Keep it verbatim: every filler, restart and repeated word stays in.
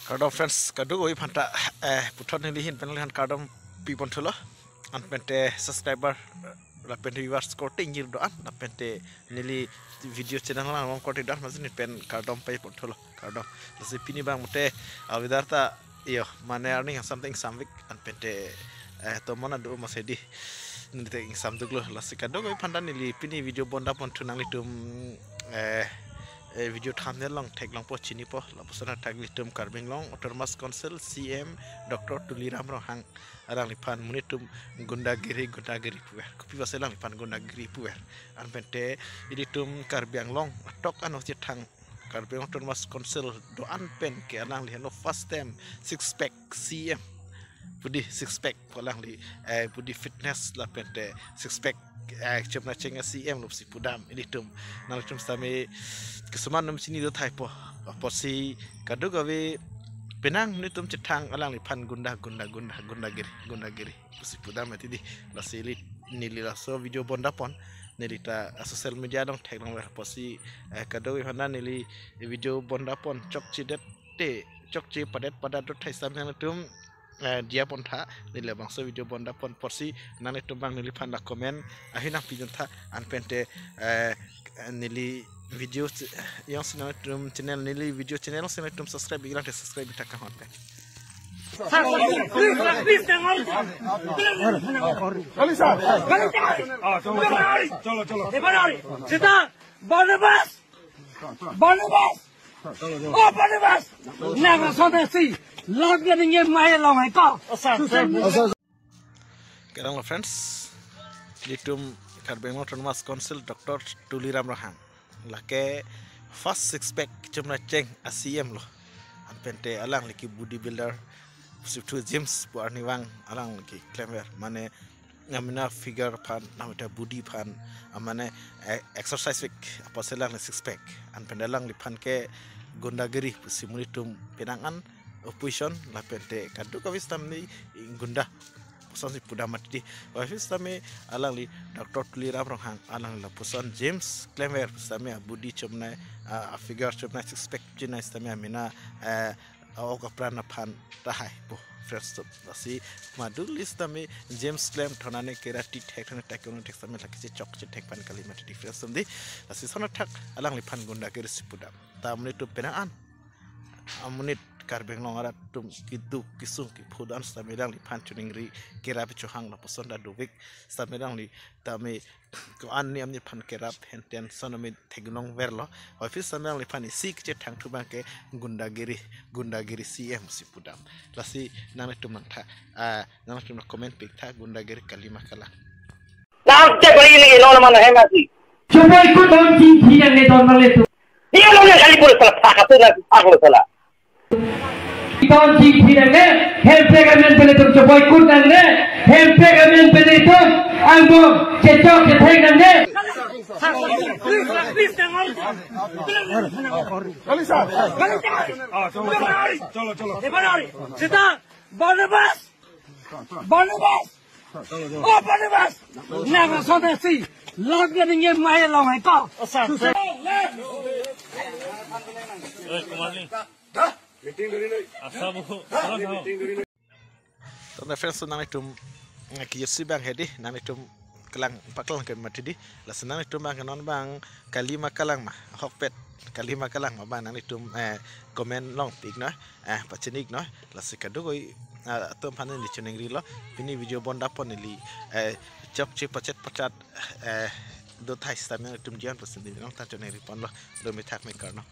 Kardom friends, kadokave aphanta, eh, puthot neli ahin pen neli aphan kardom piponthulo. Anpente subscriber, eh, lapente viewers korte ingir do-an, lapente neli video channel lang long korte do-an, amatsi neli pen kardom piponthulo, kardom. Lasi pini abang mate, ah, weather ta, iyo, mane arni something something, anpente, eh, tomon adu amatsi dei. Neli te ingsamduklo, lasi kadokave aphanta neli pini video bondaponthu, nanglitum, eh, eh, video thumbnail along theklongpo, chinipo, lapuson athak ilitum Karbi Anglong Autonomous Council C M Doctor Tuliram Ronghang alangliphan monit atum gundagiri, gundagiri puver. Kopi pusi alangliphan gundagiri puver? Anpente ilitum Karbi Anglong atok ano chethang, Karbi Anglong Autonomous Council do-an pen ke alangli henlo first time six pack C M. Pu dei six pack pu alangli, eh, pu dei fitness lapente six pack, eh, chomna cheng a-C M lo pusi pudam ilitum. Nanglitum sitame kisuman atum chini do thaipo. Apotsi kadokave penang monit atum chethang alangliphan gunda, gunda, gunda, gundagiri, gundagiri pusi pudam mati dei. Lasi ili neli laso video bondapon, neli ta, ah, social media along theklongver apotsi, eh, kadokave aphanta neli video bondapon chokchedet te, chokche padet padat do thai sitame nangtum, eh, diya pontha, neli labangso video bondapon apotsi nanglitum abang neliphan la comment ahin nangpijuntha, anpente, eh, neli video ch-, jongsi nangtum channel, neli video channel jongsi nangtum subscribe iklang te subscribe ikthak kahon pen. Sir, sir, please, sir, please, sir, please. Chalo, sir. Chalo, chalo. Sita, Barnabas! Barnabas! Oh, Barnabas! Nang asonsi, log ya ninge mai long hai ko. Kardom lo friends, ilitum Karbi Anglong Autonomous Council Doctor Tuliram Ronghang, lake first six pack chomna cheng a-C M lo. Anpente alangli ke body builder, sipthu gyms pu arnivang alangli keklemver, mane amena figure aphan, amena body aphan, ah, mane, eh, exercise week, apotsi alangli six pack. Anpente alangliphan ke gundagiri pusi monit atum penang an opposition lapente kadokave sitame gunda pusonsi pudam mati dei. Aphi sitame alangli Doctor Tuliram Ronghang alangli lapuson gyms klemver sitame a-body chomna, ah, a-figure chomna, six pack chomna sitame amena, eh, a-ok apran aphan tahai po friends atum. Lasi madu list tame gyms klem thonane, karate thek thonane, taekwondo thek sitame lake chechok chethek pen kali mati dei friends atum dei. Lasi lason athak alangliphan gundagiri si pudam. Ta monit atum penang an, amonit Karbi Anglong arat atum keduk kesung kepho do-an sitame alangliphan choningri, kerap chohang lapuson ta dovek sitame alangli tame ko-an niam neliphan kerap henten son amen theklongverlo. Aphi sitame alangliphan isi kachethangthu abang ke gundagiri, gundagiri C M si pudam. Lasi nanglitum nangtha, ah, nanglitum nang comment piktha, gundagiri kali ma kalang. Nang cek lagi ni, no naman hem asi. Choboi kut don chingthi nangne don male tu. Dia lo na kali pura salah, pakat tu na, aku salah. Don chingthi nangne, hemprek amen pele tum choboi kut nangne, hemprek amen pele tum angbong chechok chethek nangne. Please, please, please, chalo, chalo. Sita, Barnabas! Barnabas! Oh, Barnabas! Nang asonsi, log ya ninge mai long hai ko. Meeting dari nai. Asa bu, salam sama. Tangte friends, nanglitum, eh, kejutsi abang hedi, nanglitum kelang paklang ke mati dei. Lasi nanglitum abang ke non abang kali ma kalang ma, ahokpet kali ma kalang ma abang nanglitum, eh, comment along pik non, eh, pachini non. Lasi kadokave, eh, atum aphan neli choningrilo, pini video bondapon neli, eh, chokche pachet pachat, eh, do thai sitame nanglitum diyan pusi neli nangthan choningri ponlo, do mithak me karno.